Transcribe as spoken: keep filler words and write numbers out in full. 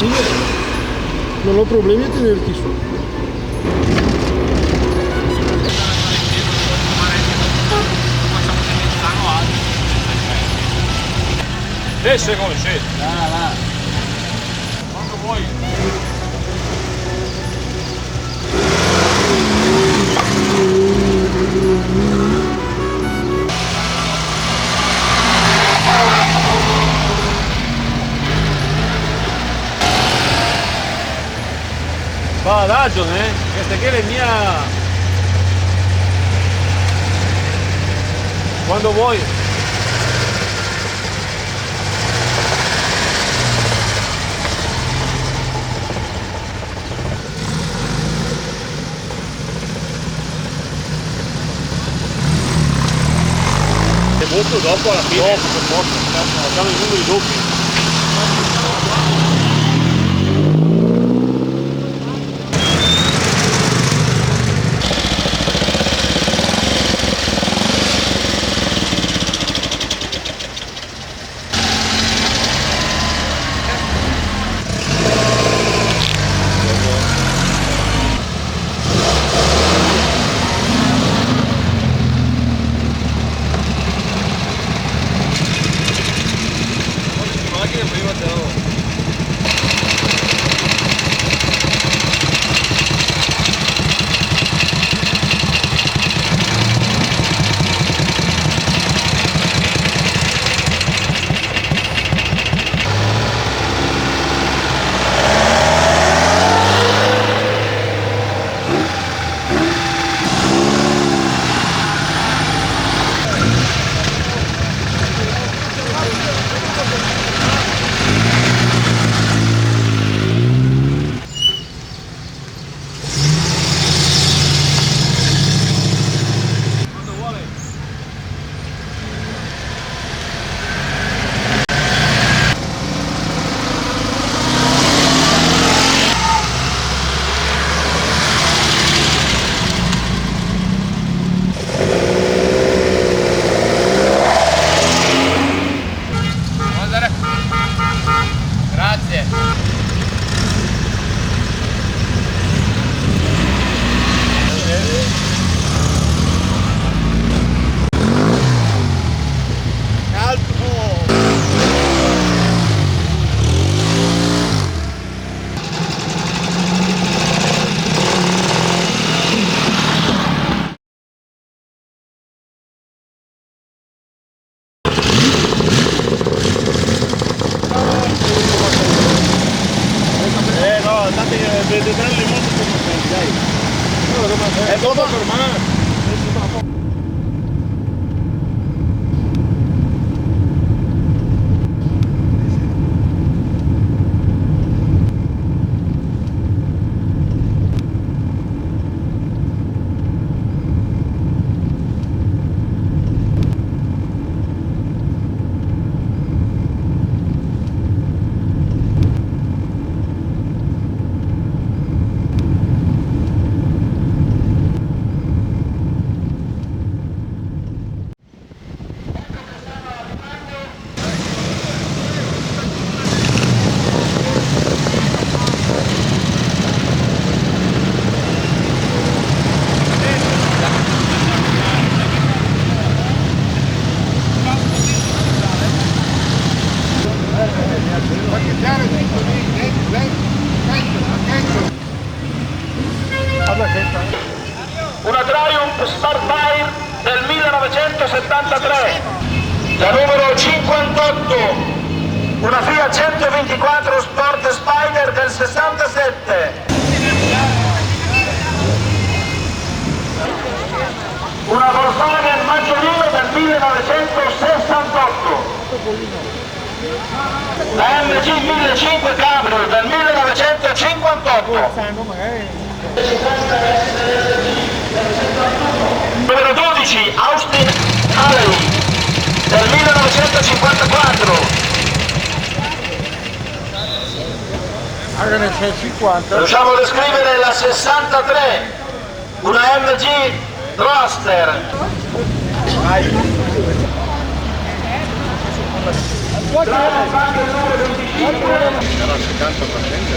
Io non ho problemi a tenerti su. Sì, sì, come sì. Va, va. Quando vuoi. Va, adagio, eh? Questa che è mia. Quando vuoi. Xe morto dopo, alla fine. Dopo, xe morto, cazzo, ma siamo i numeri dopi. Eh, no, tanto che vedrà le moto come sono, dai. Eh, dopo fermare. Una Triumph Starfire del millenovecentosettantatré. La numero cinquantotto, una Fiat centoventiquattro Sport Spider del sessantasette. Una Volkswagen Maggiolino del millenovecentosessantotto. La M G millecinque Cabrio del millenovecentocinquantotto. Numero dodici, Austin Alley del millenovecentocinquantaquattro. Anche nel sessantaquattro. Riusciamo a descrivere la sessantatré, una M G Roadster. Era setanta per cento.